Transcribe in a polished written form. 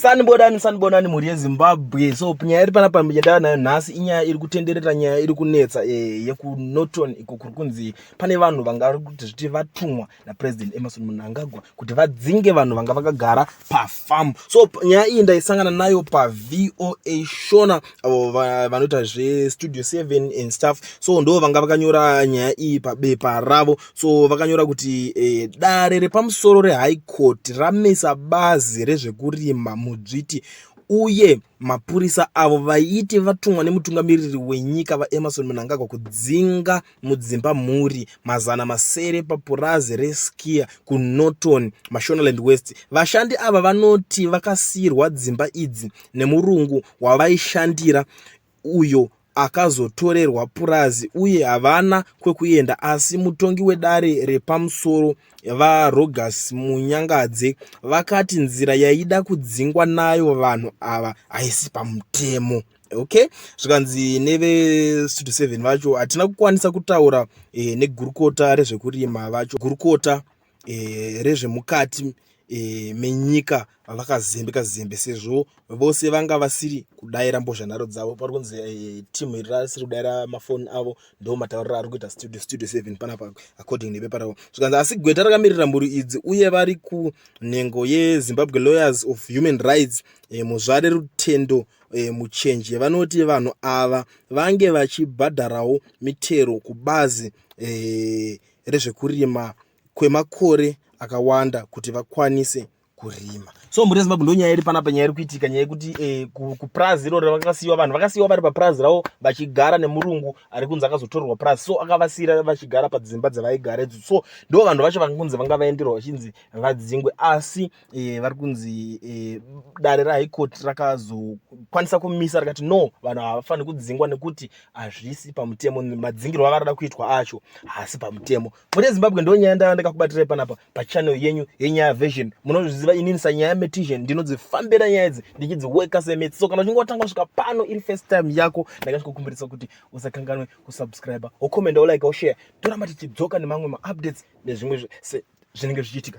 Sanibonani, sanibonani mhuri yeZimbabwe. So nyaya iri panapa yandava nayo nhasi inyaya iri kutenderera, nyaya iri kunetsa yekuNorton iko kuri kunzi pane vanhu vanga vari kuti zviti vatumwa naPresident Emmerson Mnangagwa kuti vadzinge vanhu vanga vakagara pafarm. So nyaya iyi ndaisangana nayo paVOA Shona, avo vanoita zveStudio 7 and stuff. So ndo vanga vakanyora nyaya iyi pabepa ravo. So vakanyora kuti dare repamusoro reHigh Court ramisa bazi rezvekurima mudzviti uye mapurisa avo vaiti vatumwa nemutungamiriri wenyika vaEmmerson Mnangagwa kudzinga mudzimba mhuri 700 papurazi reSkia kuNorton, Mashonaland West. Vashandi ava vanoti vakasiyirwa dzimba idzi nemurungu wavaishandira uyo akazotorerwa purazi uye havana kwekuenda. Asi mutongi wedare repamusoro vaRogers Munyangadze vakati nzira yaida kudzingwa nayo vanhu ava haisi pamutemo. Okay, zvikanzi neveStudio 7 vacho hatina kukwanisa kutaura negurukota rezvekurima vacho, gurukota rezvemukati menyika vakazembe kazembe, sezvo vose vanga vasiri kudaira mbozhanharo dzavo. Pari kunzi timu iri rasiri kudaira mafoni avo. Ndo matauriro ari kuita Studio 7 panapa according nebepa ravo. Zvikanzi asi gweta rakamirira mhuri idzi uye vari kunhengo yeZimbabwe Lawyers of Human Rights, Muzvare Rutendo Muchenje, vanoti vanhu ava vange vachibhadharawo mitero kubazi rezvekurima kwemakore akawanda kuti vakwanise kurima. So mhuri yeZimbabwe, ndo nyaya iri panapa, nyaya iri kuitika, nyaya yekuti kupurazi iroro vakasiyiwa, vanhu vakasiyiwa vari papurazi ravo vachigara nemurungu ari kunzi akazotorerwa purazi. So akavasiyira vachigara padzimba dzavaigara idzo. So ndo vanhu vacho vangunzi vanga vaenderwa vachinzi vadzingwe, asi vari kunzi dare reHigh Court rakazokwanisa kumisa, rikati no, vanhu havafaniri kudzingwa nekuti hazvisi pamutemo. Madzingirwo avarada kuitwa acho haasi pamutemo. Mhuri yeZimbabwe, ndo nyaya ndava ndakakubatirai panapa pachannel yenyu yeNyaya Version. Munozviziva inini saNyaya Metician ndinodzifambira nyaya idzi ndichidziweka semetsi. So kana uchinge watanga kusvika pano iri first time yako, ndakasvikokumbirisa kuti usakanganwe kusubscribe, wokomenda, wolike, woshare. Toramba tichidzoka nemamwe maupdates nezvimwe zvinenge zvichiitika.